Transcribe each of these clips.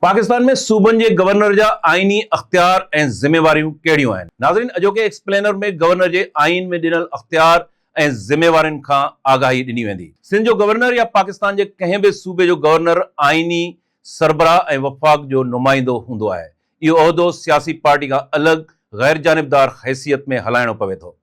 پاڪستان ۾ صوبن جي گورنر جا آئيني اختيار ۽ ذميواريون ڪهڙيون آهن؟ ناظرين اڄوڪي ايڪسپلينر ۾ گورنر جي آئين ۾ ڏنل اختيار ۽ ذميوارين کان آگاهي ڏني ويندي. سنڌ جو گورنر يا پاڪستان جي ڪنهن به صوبي جو گورنر آئيني سربراهه ۽ وفاق جو نمائندو هوندو آهي. اهو عهدو سياسي پارٽي کان الڳ غيرجانبدار حيثيت ۾ هلائڻو پوي ٿو.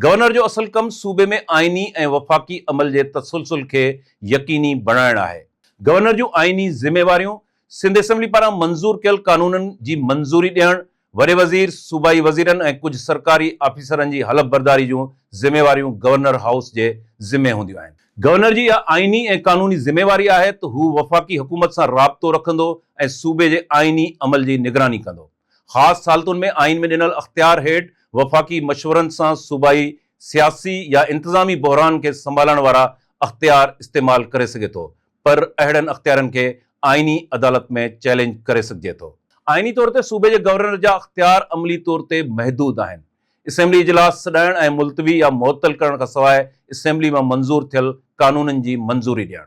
گورنر جو اصل ڪم صوبي ۾ آئيني ۽ وفاقي عمل جي تسلسل کي يقيني بڻائڻ آهي. گورنر جون آئيني ذميواريون، سنڌ اسيمبلي پاران منظور ڪيل قانونن جي منظوري ڏيڻ، وڏي وزير، صوبائي وزيرن ۽ ڪجهه سرڪاري آفيسرن جي حلف برداري جون ذميواريون گورنر هائوس جي ذمي هونديون آهن. گورنر جي اها آئيني ۽ قانوني ذميواري آهي ته هو وفاقي حڪومت سان رابطو رکندو ۽ صوبي جي آئيني عمل جي نگراني ڪندو. خاص حالتن ۾ آئين ۾ ڏنل اختيار هيٺ وفاقي مشورن سان صوبائي سياسي يا انتظامي بحران کي سنڀالڻ وارا اختيار استعمال ڪري سگهي ٿو پر اهڙن اختيارن کي آئيني عدالت ۾ چئلينج ڪري سگهجي ٿو. آئيني طور تي صوبي جي گورنر جا اختيار عملي طور تي محدود آهن. اسيمبلي اجلاس سڏائڻ ۽ ملتوي يا معطل ڪرڻ کانسواء اسيمبلي مان منظور ٿيل قانونن جي منظوري ڏيڻ.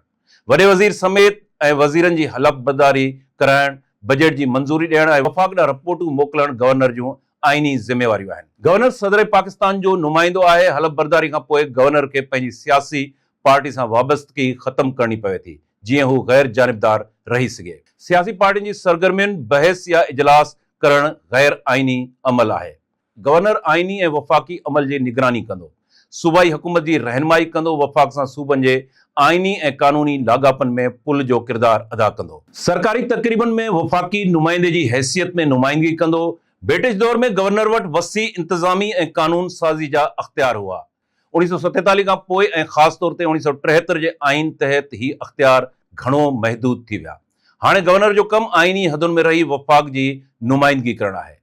وڏي وزير سميت ۽ وزيرن جي حلف برداري ڪرائڻ، بجيٽ جي منظوري ڏيڻ ۽ وفاق ڏانهن رپورٽون موڪلڻ گورنر جون آئيني ذميواريون آهن. گورنر صدر پاڪستان جو نمائندو آهي، حلف برداري کان پوء گورنر کي پنهنجي سياسي پارٽي سان وابستگي ختم ڪرڻي پوي ٿي، جيئن هو غير جانبدار رهي سگهي. سياسي پارٽين جي سرگرمين، بحث يا اجلاس ڪرڻ غير آئيني عمل آهي. گورنر آئيني ۽ وفاقي عمل جي نگراني ڪندو، صوبائي حڪومت جي رهنمائي ڪندو، وفاق سان صوبن جي آئيني ۽ قانوني لاڳاپن ۾ پل جو ڪردار ادا ڪندو. سرڪاري تقريبن ۾ وفاقي نمائندي جي حيثيت ۾ نمائندگي ڪندو. برٽش دور ۾ گورنر وٽ وسيع انتظامي ۽ قانون سازي جا اختيار هئا. 1947 کان پوء ۽ خاص طور تي 1973 جي آئين تحت هي اختيار گهڻو محدود ٿي ويا. هاڻي گورنر جو ڪم آئيني حدن ۾ رهي وفاق جي نمائندگي ڪرڻ آهي.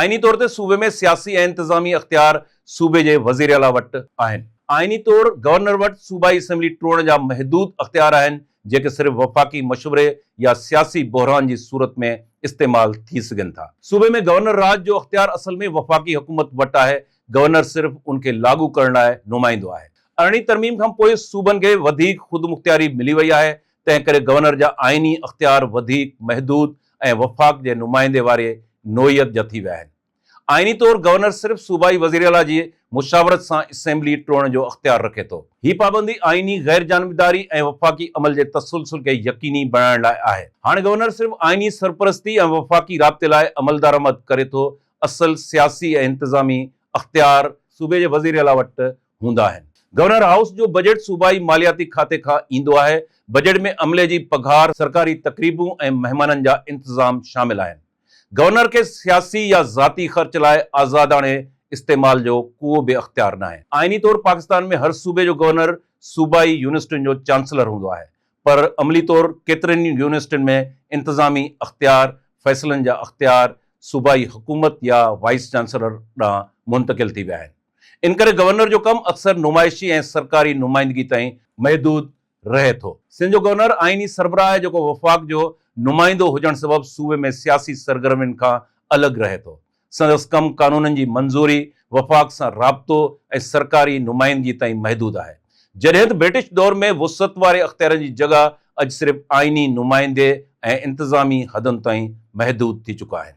آئيني طور تي صوبي ۾ سياسي ۽ انتظامي اختيار صوبي جي وزيراعليٰ وٽ آهن. آئيني طور گورنر وٽ صوبائي اسيمبلي ٽوڙڻ جا محدود اختيار آهن، جيڪي صرف وفاقي مشوري يا سياسي بحران جي صورت ۾ استعمال ٿي سگهن ٿا. صوبي ۾ گورنر راڄ جو اختيار اصل ۾ وفاقي حڪومت وٽ آهي، گورنر صرف ان کي لاڳو ڪرڻ لاء نمائندو آهي. ارڙهين ترميم کان پوء صوبن کي وڌيڪ خودمختياري ملي وئي آهي، تنهن ڪري گورنر جا آئيني اختيار وڌيڪ محدود ۽ وفاق جي نمائندي واري نوعيت جا ٿي ويا آهن. آئيني طور گورنر صرف صوبائي وزيراعليٰ جي مشاورت سان اسيمبلي ٽوڙڻ جو اختيار رکي ٿو. هي پابندي آئيني غير جانبداري ۽ وفاقي عمل جي تسلسل کي يقيني بڻائڻ لاء آهي. هاڻي گورنر صرف آئيني سرپرستي ۽ وفاقي رابطي لاء عملدرآمد ڪري ٿو، اصل سياسي ۽ انتظامي اختيار صوبي جي وزيراعليٰ وٽ هوندا آهن. گورنر هائوس جو بجيٽ صوبائي مالياتي کاتي کان ايندو آهي. بجيٽ ۾ عملي جي پگهار، سرڪاري تقريبون ۽ مهمانن جا انتظام شامل آهن. گورنر کي سياسي يا ذاتي خرچ لاء آزاداڻي استعمال جو ڪو به اختيار ناهي. آئيني طور پاڪستان ۾ هر صوبي جو گورنر صوبائي يونيورسٽين جو چانسلر هوندو آهي پر عملي طور ڪيترين ئي يونيورسٽين ۾ انتظامي اختيار، فيصلن جا اختيار صوبائي حڪومت يا وائيس چانسلر ڏانهن منتقل ٿي ويا آهن. ان ڪري گورنر جو ڪم اڪثر نمائشي ۽ سرڪاري نمائندگي تائين محدود رهي ٿو. سنڌ جو گورنر آئيني سربراهه آهي جيڪو وفاق جو نمائندو هجڻ سبب صوبي ۾ سياسي سرگرمين کان الڳ رهي ٿو. سندس ڪم قانونن جي منظوري، وفاق سان رابطو ۽ سرڪاري نمائندگي تائين محدود آهي. جڏهن ته برٽش دور ۾ وسعت واري اختيارن جي جڳهه اڄ صرف آئيني نمائندي ۽ انتظامي حدن تائين محدود ٿي چڪا آهن.